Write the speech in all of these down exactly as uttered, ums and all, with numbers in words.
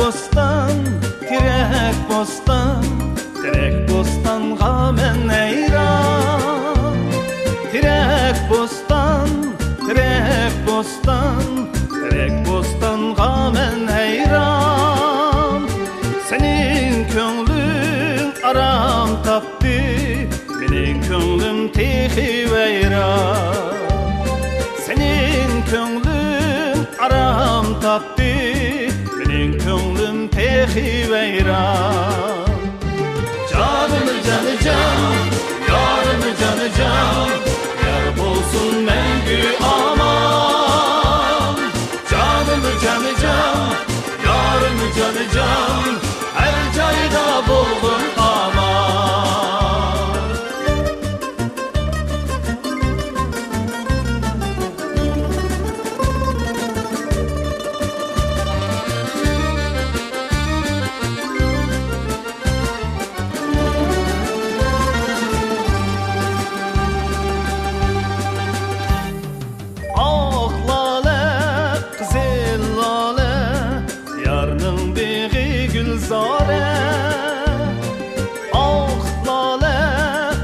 بوستان، تېرەك بوستان، تېرەك بوستانغا مەن ھەيران. تېرەك بوستان، تېرەك بوستان، تېرەك بوستانغا مەن ھەيران. سېنىڭ كۆڭلۈڭ ئارام تاپتى، مېنىڭ كۆڭلۈم تېخى ۋەيران. سېنىڭ كۆڭلۈڭ ئارام تاپتى، مېنىڭ كۆڭلۈم تېخى ۋەيران. جانىم جانىجان، يارىم جانىجان، يار بولسۇن مەڭگۈ ئامان. جانىم جانىجان، يارىم جانىجان، ھەر جايدا بولغىن ئامان. ئاق لالە، قىزىل لالە، يارنىڭ بېغى گۈلزارە. ئاق لالە،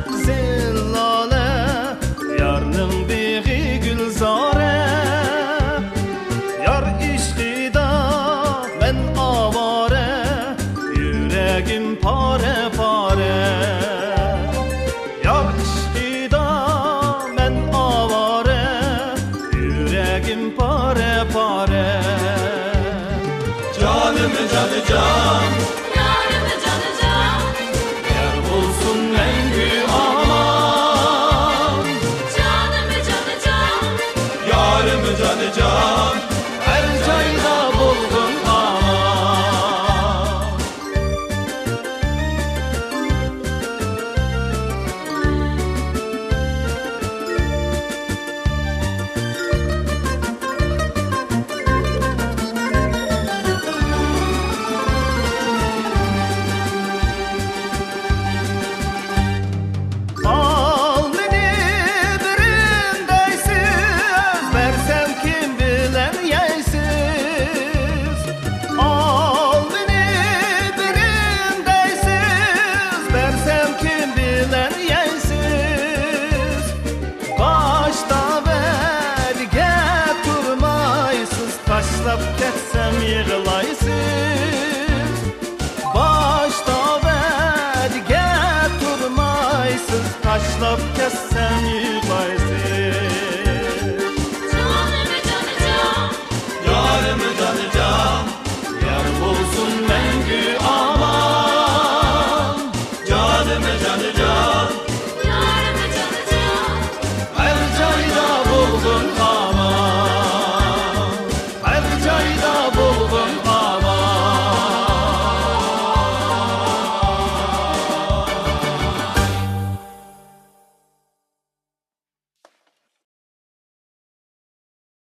قىزىل لالە، يارنىڭ بېغى گۈلزارە. يار ئىشقىدا مەن ئاۋارە، يۈرەگىم پارە-پارە. يار ئىشقىدا مەن ئاۋارە، يۈرەگىم پارە-پارە. جانىم جانىجان، يارىم جانىجان، يار بولسۇن مەڭگۈ ئامان. جانىم جانىجان، يارىم جانىجان، ھەر جايدا بولغىن ئامان. ئالمىنى بېرىم دەيسىز، بەرسەم كىم بىلەن يەيسىز؟ ئالمىنى بېرىم دەيسىز، بەرسەم كىم بىلەن يەيسىز؟ باشتا ۋەدىگە تۇرمايسىز، تاشلاپ كەتسەم يىغلايسىز. باشتا ۋەدىگە تۇرمايسىز، تاشلاپ كەتسەم